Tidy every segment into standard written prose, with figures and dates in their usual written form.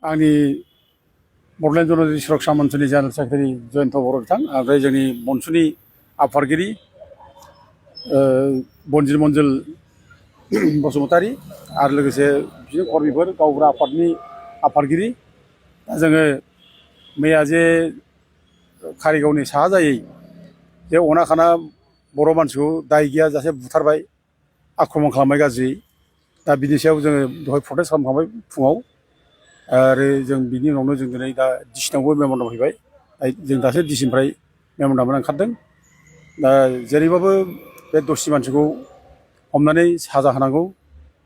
आंनि बड'लेण्ड जनजाति सुरक्षा मन्चनि जेनेरेल सेक्रेटारि जयन्त बर' बिथां ओमफ्राय जोंनि मनसुनि आफादगिरि बनजिर मन्जिल बसुमतारी आरो लोगोसे बिदिनो कर्मिफोर गावबुरा आफादनि आफादगिरि दा जोङो मैया जे कारिगावनि साहा जायै जे अना खाना बर' मानसिखौ दाय गैयाजासे बुथारबाय आक्रमन खालामबाय गाज्रि दा बिनि सायाव जोङो दहाय प्रटेस्ट खालामखांबाय फुङाव आरो जों बिनि उनावनो जों दिनै दा डिसिनावबो मेम'रेन्डाम फैबाय जों दासो डिसिनिफ्राय मेम'रेन्डाम ओंखारदों दा जेरैबाबो बे दसि मानसिखौ हमनानै साजा होनांगौ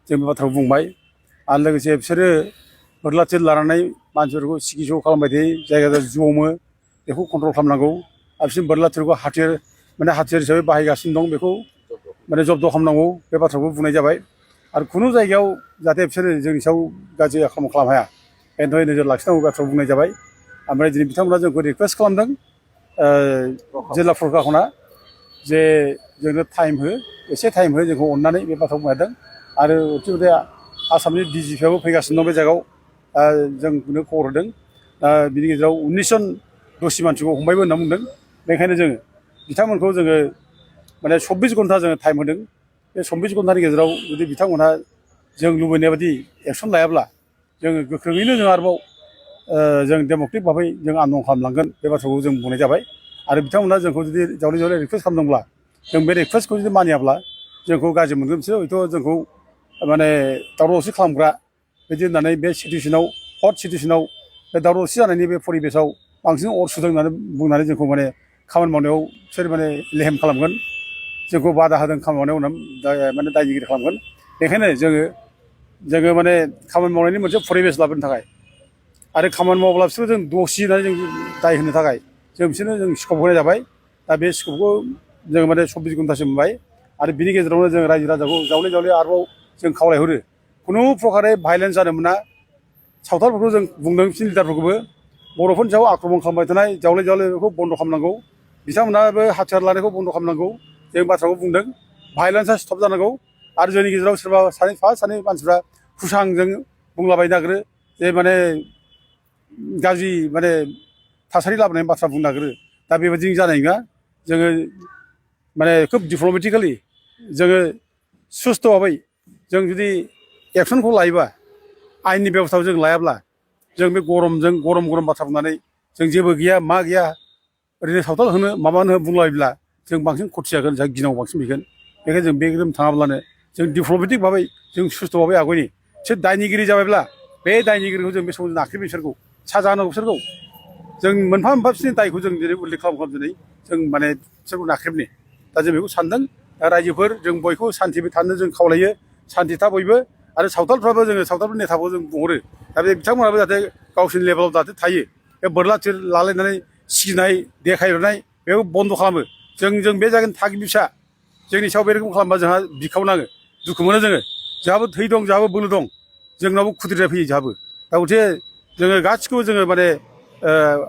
जों बे बाथ्राखौ बुंबाय आरो लोगोसे बिसोरो बोरला थिर लानानै मानसिफोरखौ सिगिस' खालामबाय थायो जायगा जायगा जमो बेखौ कन्ट्रल खालामनांगौ आरो बिसोर बोरला थिरखौ हाथियार हिसाबै बाहायगासिनो दं बेखौ माने जब्द खालामनांगौ बे बाथ्राखौ बुंनाय जाबाय आरो खुनु जायगायाव जाहाथे बिसोरो जोंनि सायाव गाज्रि आक्रमन खालामनो हाया बेनि थाखाय नोजोर लाखिनांगौ बाथ्राखौ बुंनाय जाबाय ओमफ्राय दिनै बिथांमोना जोंखौ रिकुवेस्ट खालामदों जिल्ला प्रशासना जे जोंनो टाइम हो एसे टाइम हो जोंखौ अननानै बे बाथ्राखौ बुंदों आरो अथिबदे आसामनि DGPआबो फैगासिनो दं बे जायगायाव जोंनो खबर होदों बिनि गेजेराव 19 जन दसि मानसिखौ हमबायबो होनना बुंदों बेनिखायनो जोङो बिथांमोनखौ जोङो माने 24 घन्टा जोङो टाइम होदों बे 24 घन्टानि गेजेराव जुदि बिथांमोनहा जों लुबैनाय बायदि एक्सन लायाब्ला जोङो गोख्रोङैनो जों आरोबाव जों डेम'क्रेटिक भाबै जों आन्दलन खालामलांगोन बे बाथ्राखौ जों बुंनाय जाबाय आरो बिथांमोनहा जोंखौ जुदि जावले जावले रिकुवेस्ट खालामदोंब्ला जों बे रिकुवेस्टखौ जुदि मानियाब्ला जोंखौ गाज्रि मोनगोन बिसोर हयथ' जोंखौ माने दावराव दावसि खालामग्रा बिदि होननानै बे सिटुवेसनाव हट सिटुवेसनाव बे दावराव दावसि जानायनि बे परिबेसाव बांसिन अर सुदों होननानै बुंनानै जोंखौ माने खामानि मावनायाव बिसोर माने लेहेम खालामगोन जोंखौ बादा होदों खामानि मावनायाव माने दायनिगिरि खालामगोन बेखायनो जोङो माने खामानि मावनायनि मोनसे परिबेस लाबोनो थाखाय आरो खामानि मावब्ला बिसोरखौ जों दसि होननानै जों दाय होनो थाखाय जों बिसोरनो जों स्कप होनाय जाबाय दा बे स्कपखौ जों माने 24 घन्टासो मोनबाय आरो बिनि गेजेरावनो जों रायजो राजाखौ जावले जावले आरोबाव जों खावलायहरो खुनु प्रकारै भायलेन्स जानो मोना सावथालफोरखौ जों बुंदों बिसोरनि लिडारफोरखौबो बर'फोरनि सायाव आक्रमन खालामबाय थानाय जावले जावले बेखौ बन्द' खालामनांगौ बिथांमोनाबो हाथियार लानायखौ बन्द' खालामनांगौ जों बाथ्राखौ बुंदों भायलेन्सआ स्टप जानांगौ आरो जोंनि गेजेराव सोरबा सानै मानसिफ्रा कुसांजों बुंलाबायनो नागिरो जे माने गाज्रि माने थासारि लाबोनायनि बाथ्रा बुंनो नागिरो दा बेबायदि जानाय नङा जोङो माने खोब डिप्ल'मेटिकेलि जोङो सुस्थ' भाबै जों जुदि एक्सनखौ लायोबा आयेननि बेब'स्थाखौ जों लायाब्ला जों बे गरम बाथ्रा बुंनानै जों जेबो गैया मा गैया ओरैनो सावथाल होनो माबानो बुंलायोब्ला जों बांसिन खथि जागोन जों गिनांगौ बांसिन फैगोन बेखायनो जों बे रोखोम थाङाब्लानो जों डिप्ल'मेटिक भाबै जों सुस्थ' भाबै आगयनि बिसोर दायनिगिरि जाबायब्ला बे दायनिगिरिखौ जों बे समाव नाख्रेबो बिसोरखौ साजा होनांगौ बिसोरखौ जों मोनफा मोनफा बिसोरनि दायखौ जों दिनै उल्लेख खालाम दिनै जों माने बिसोरखौ नाख्रेबनि दा जों बेखौ सानदों दा रायजोफोर जों बयखौबो सान्थि थानो जों खावलायो सान्थि था बयबो आरो सावथालफ्राबो जोङो सावथालफोर नेताखौ जों बुंहरो दा बे बिथांमोनाबो जाहाथे गावसोरनि लेभेलाव जाहाथे थायो बे बोरला थिर लालायनानै सिगिनाय देखायहरनाय बेखौ बन्द' खालामो जों बे जायगानि थागिबि फिसा जोंनि सायाव बे रोखोम खालामबा जोंहा बिखावनाङो दुखु मोनो जोंहाबो थै दं जोंहाबो बोलो दं जोंनावबो खुद्रिनाय फैयो जोंहाबो दा गथे जोङो गासिखौबो जोङो माने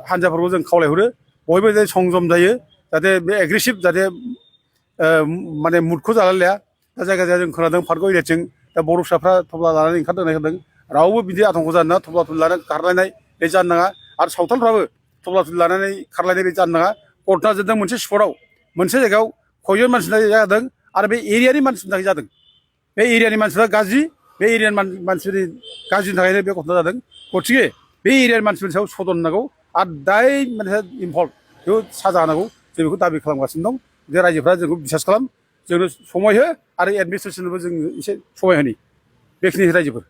हान्जाफोरखौ जों खावलायहरो बयबो जाहाथे संजम जायो जाहाथे बे एग्रेसिभ जाहाथे माने मुदखौ जालायलाया दा जायगा जों खोनादों पार्क एरियाथिं दा बर' फिसाफ्रा थफ्ला लानानै ओंखारदों होननाय खोनादों रावबो बिदि आतंक जानो नाङा थफ्ला थुलि लानानै खारलायनाय बे जानो नाङा आरो सावथालफ्राबो थफ्ला थुलि लानानै खारलायनाय बे जानो नाङा घटना जादों मोनसे स्पटआव मोनसे जायगायाव खयजन मानसिनि थाखाय जादों आरो बे एरियानि मानसिनि थाखाय जादों बे एरियानि मानसिफ्रा गाज्रि बे एरियानि मानसिफोरनि गाज्रिनि थाखायनो बे घटना जादों गथिखे बे एरियानि मानसिफोरनि सायाव सदन होनांगौ आरो दाय मानसिया इनभल्भ बेखौ साजा होनांगौ जों बेखौ दाबि खालामगासिनो दं जे रायजोफ्रा जोंखौ बिसास खालाम जोंनो समाय हो आरो एडमिनिस्ट्रेसननोबो जों एसे समाय होनि बेखिनि रायजोफोर